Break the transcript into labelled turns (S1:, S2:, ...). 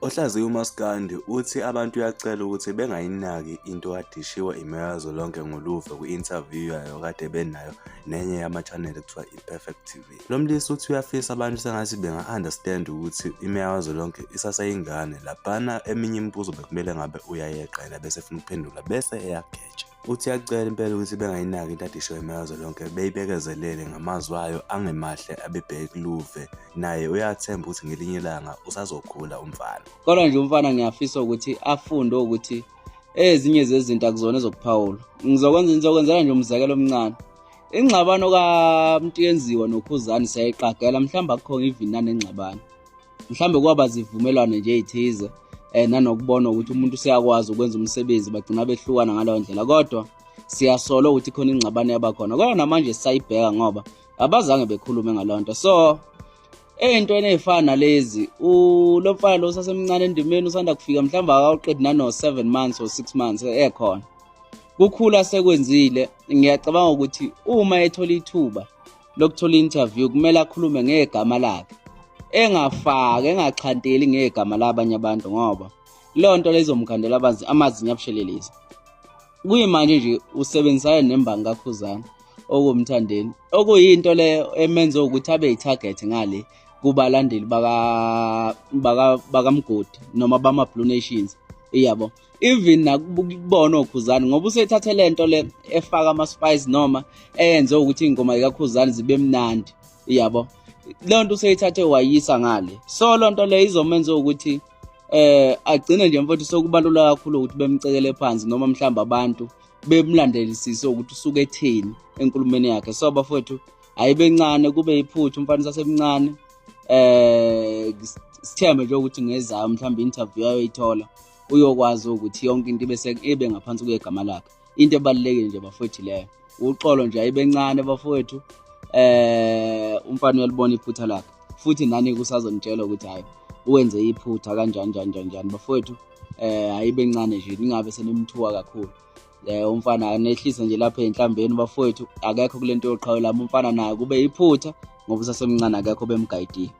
S1: Ohlaziya umaskandi uthi abantu uyacela ukuthi bengayinaki into adishiwe iMeya Kazwelonke ngoLuve kwi-interview yayo kade benayo nenye yama-channel ekuthiwa i-Perfect TV. Lo mlisa uthi uyafisa abantu sengathi benga-understand ukuthi iMeya Kazwelonke isaseyingane, laphana eminye imibuzo bekumele ngabe uyayeqa yena bese efuna ukuphendula bese eyageja. Uthi uyacela impela ukuthi bengayinaki into adishiwe iMeya Kazwelonke, beyibekezelele ngamazwi ayo angemahle abebheke kuLuve, naye uyathemba ukuthi ngelinye ilanga usazokhula umfana.
S2: Kodwa nje umfana ngiyafisa ukuthi afunde ukuthi ezinye zezinto akuzona ezokuphawula. Ngizokwenza ngizokwenzela nje umzekelo omncane. Ingxabano kaMntuyenziwa noKhuzani siyayiqagela, mhlawumbe akukho even nanengxabano. Mhlawumbe kwaba zivumelwano nje ezithize nanokubona ukuthi umuntu useyakwazi ukwenza umsebenzi, bagcina behlukana ngaleyo ndlela. Kodwa siyasola ukuthi khona ingxabano yabakhona, kodwa namanje sisayibheka ngoba abazange bekhulume ngaleyo nto. So ey'ntweni ey'fana nalezi, lo mfana lo usasemncane endimeni, usanda kufika, mhlawumbe akawuqedi nano-7 months or 6 months ekhona. Kukhula sekwenzile, ngiyacabanga ukuthi uma ethola ithuba lokuthola i-interview kumele akhulume ngegama lakhe, engafaki engaxhanteli ngegama labanye abantu, ngoba leyo nto leyo izomkhandela amazinyo abushelelezi. Kuyimanje nje usebenzisana nembangi kaKhuzani okuwuMthandeni, okuyinto leyo emenza ukuthi abe yi-target ngale kubalandeli bakaMgodi noma bama-Blue Nations, iyabo. Even nakubona oKhuzani, ngoba usethathe lento le efaka ama-spice noma eyenze ukuthi iy'ngoma zikaKhuzani zibe mnandi, iyabo. Leyo nto useyithathe wayisa ngale, so loo nto leyo izomenza ukuthi agcine nje mfowethu sokubalula kakhulu ukuthi bemcekele phansi, noma mhlawumbe abantu bemlandelisise ukuthi usuke etheni enkulumeni yakhe. So bafowethu, ayibencane, kube iphutha, umfana usasemncane. Sithembe nje ukuthi ngezayo mhlawumbe interview ayoyithola uyokwazi ukuthi yonke into ibe ibe ngaphansi kwegama lakhe. Into ebalulekile nje bafowethu leyo, uxolo nje ayibencane bafowethu. Umfana uyalibona iphutha lakhe, futhi nani kusazonitshela ukuthi hayi uwenze iphutha kanjani njani njani njani. Bafowethu, ayibencane nje, ningabe senimthuka kakhulu. Umfana anehlise nje lapha ey'nhlambeni bafowethu, akekho kule nto yoqhawe lami. Umfana naye kube iphutha ngoba usasemncane, akekho bemgayidile.